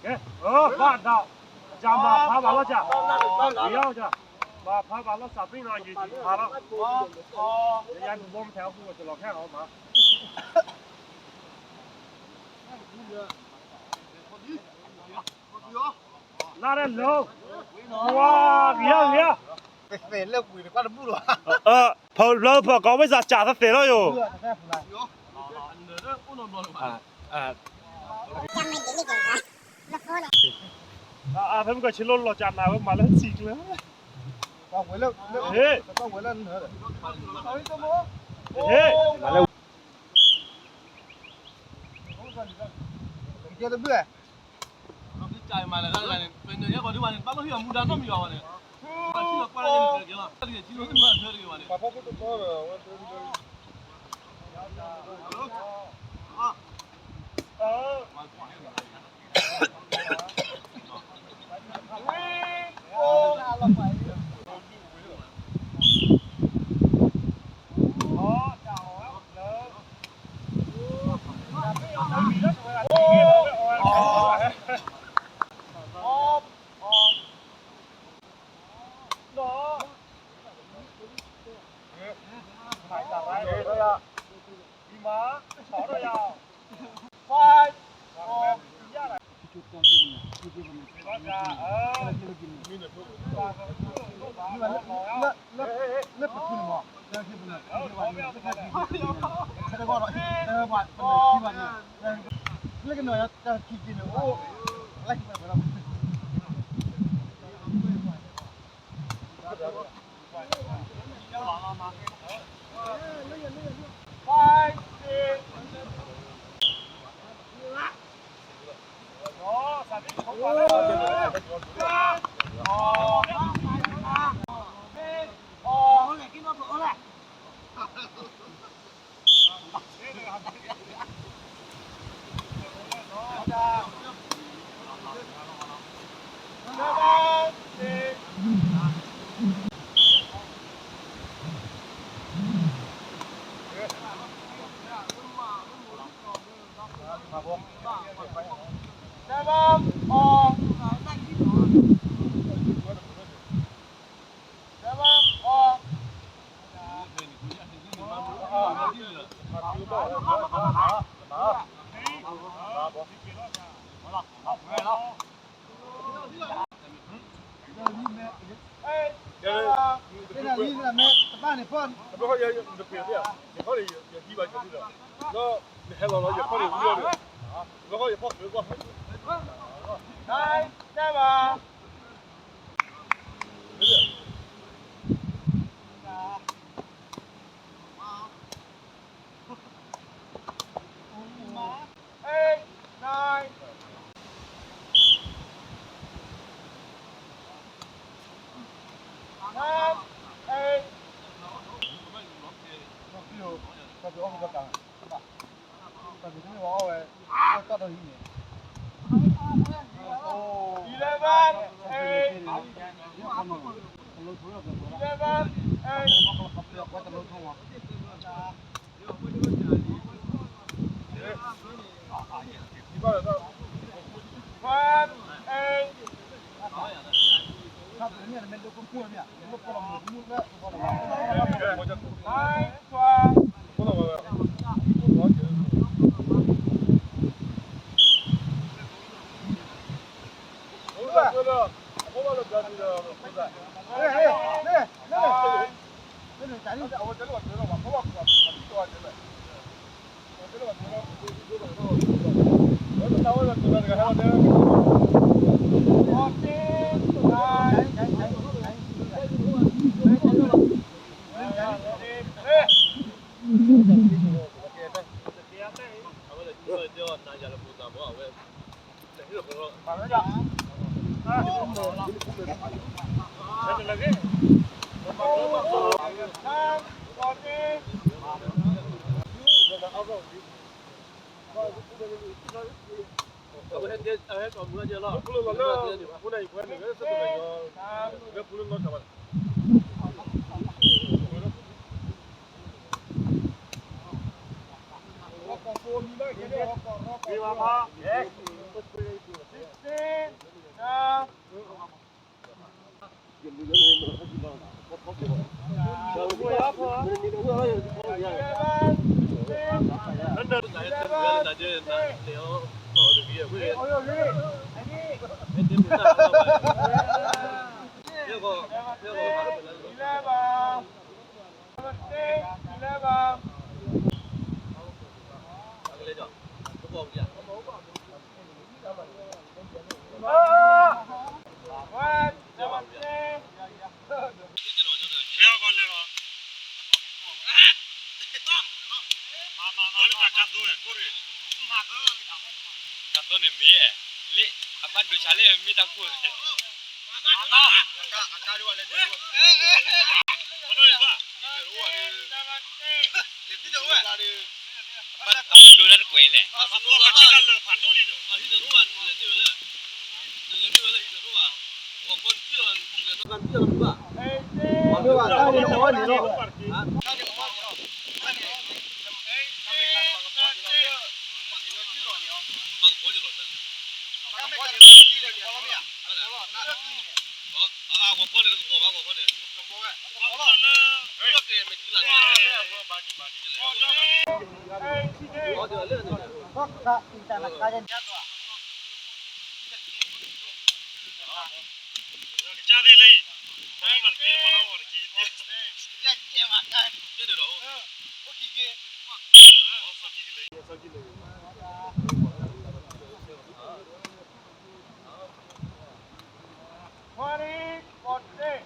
ကဲ, ဘၣ်ဒီး, ကမၤဖးဘၣ်လီၤက, မၤဖးဘၣ်လီၤစးပ့နီၤ ယံာ်ဖးလီၤ, ယယၤနဘီမထဲအဃိဝဲတလီၤခဲအီၤမး, လါရဲၣ်လၢ, ဝါ, ဂ့ၤဂ့ၤ, ဖီဖျၢၣ်ဖီကီးဝဲစးစးသသ့လီၤယိာ်, အဖဲမုၢ်ကီၢ်ဆ့လိလီၤကနၤဝဲမၤလၢဆံကျၢၤ, ဟ့ၣ်, ဟ့ၣ်, sixteen, now. Kaသိန့ၣ်မ့ၢ်, လၢအဘၣ်ဒိဆါလၢမ့ၢ်တၢ်ကူၣ် ဘၣ်ဒိတၢ်တကွဲးလဲၣ်. Twenty fourteen.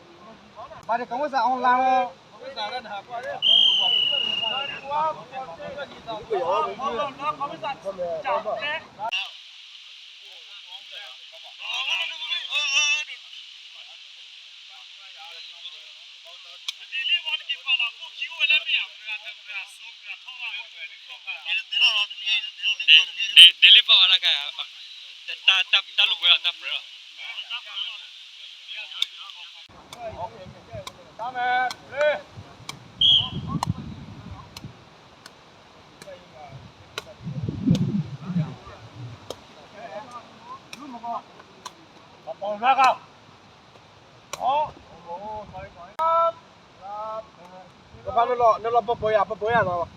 Ba de kawisa online lo. Deli pa wala ka, ta ta ta lu kwe ta pre. Kapa nô lò, nô lò pô pô ya, pô pô ya lò.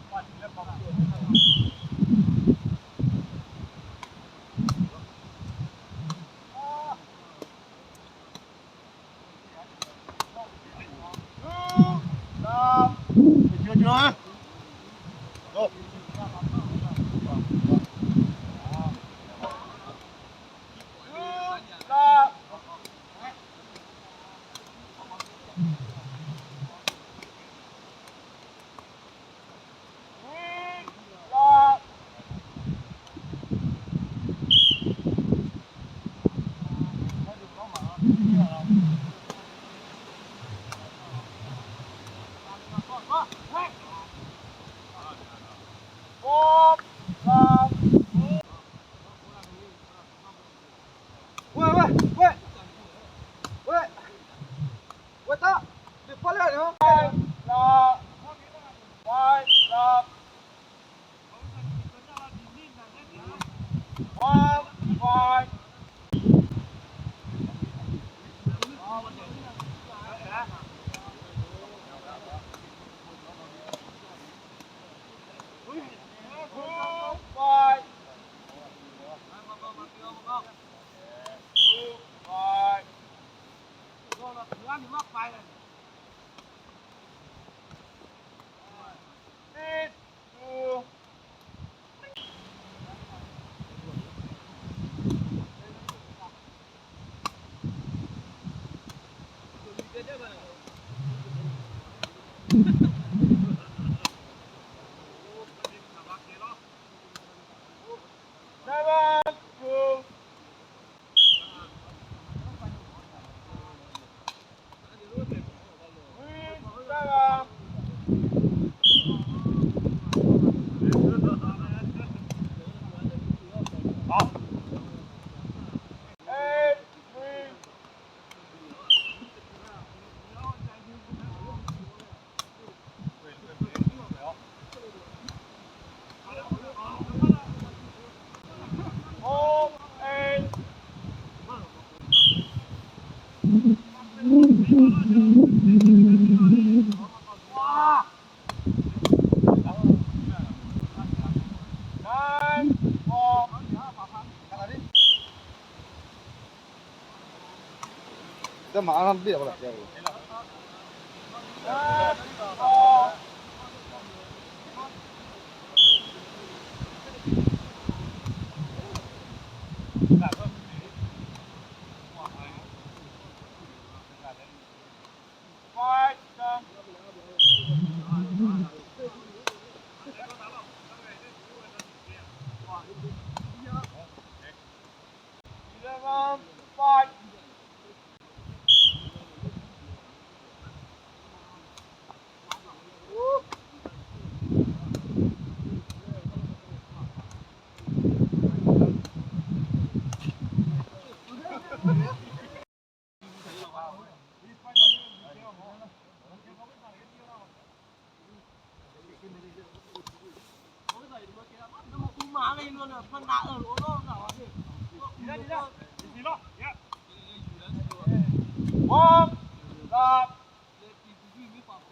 ဝဲ ပှၤအ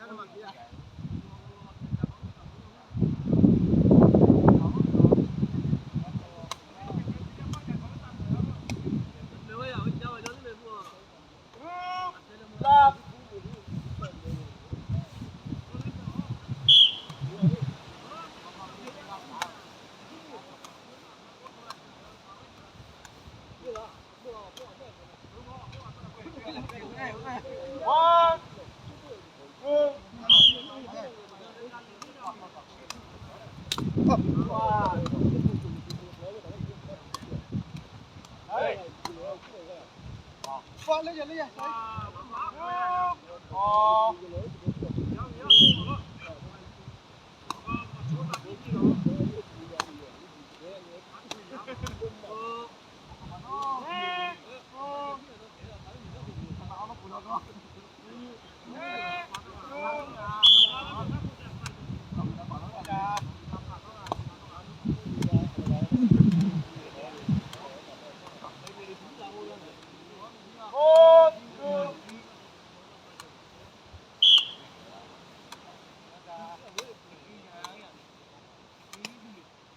ံၤ မၤဖျါစု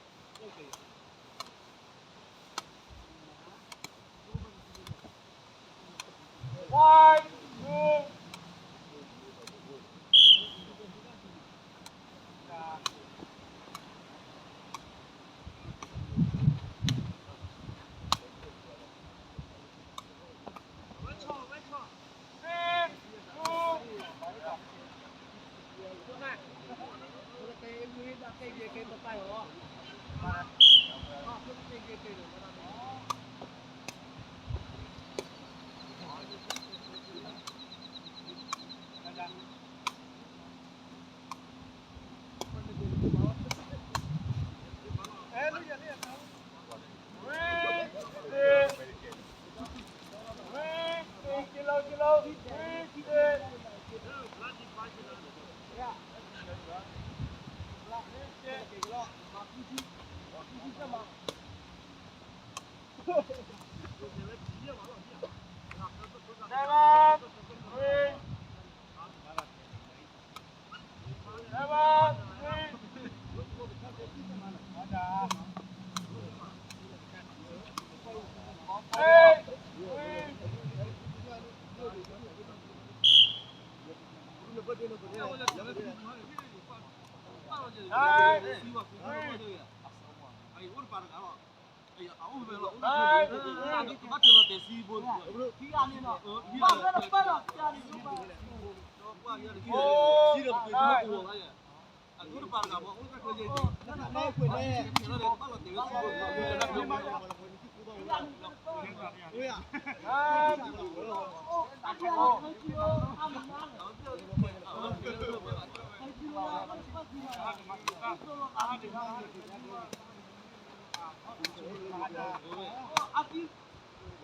မ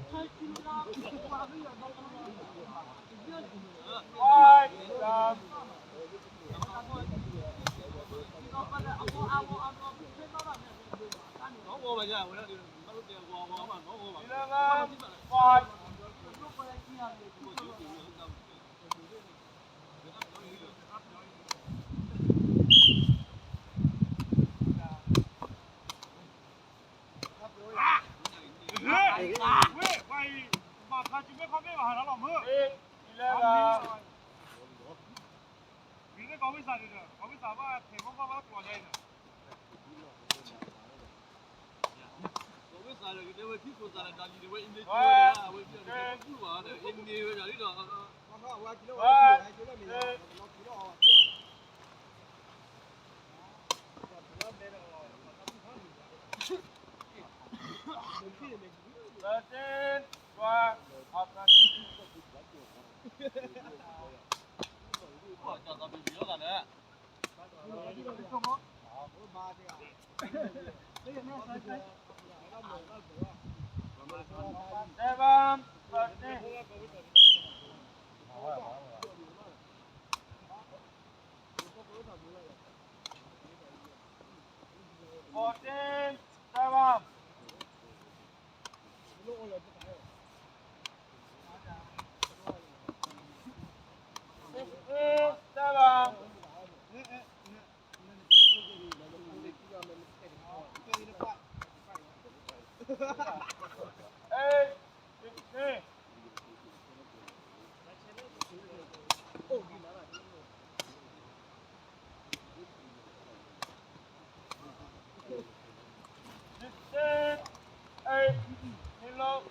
့ၢ်ခီမ့ၢ်ဘၣ်ဟးလီၤမုၢ် Seven, thirteen. Fourteen, seven. Fifteen, seven. Eight, fifteen. Fifteen, eight, hello.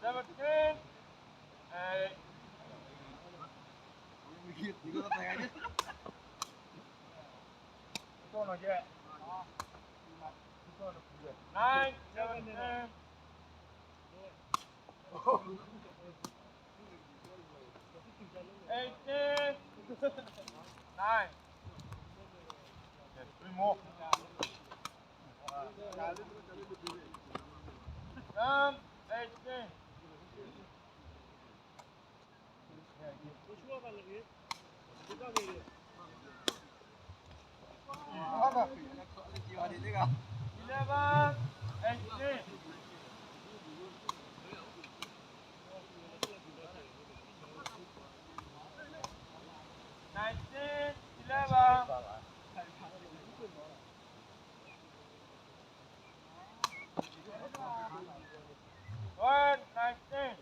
Seventeen, eight. Nine, seventeen. Eighteen. Nine. Yes, three more. Come, eighteen. Eleven, eighteen. Nineteen, eleven. One, nineteen.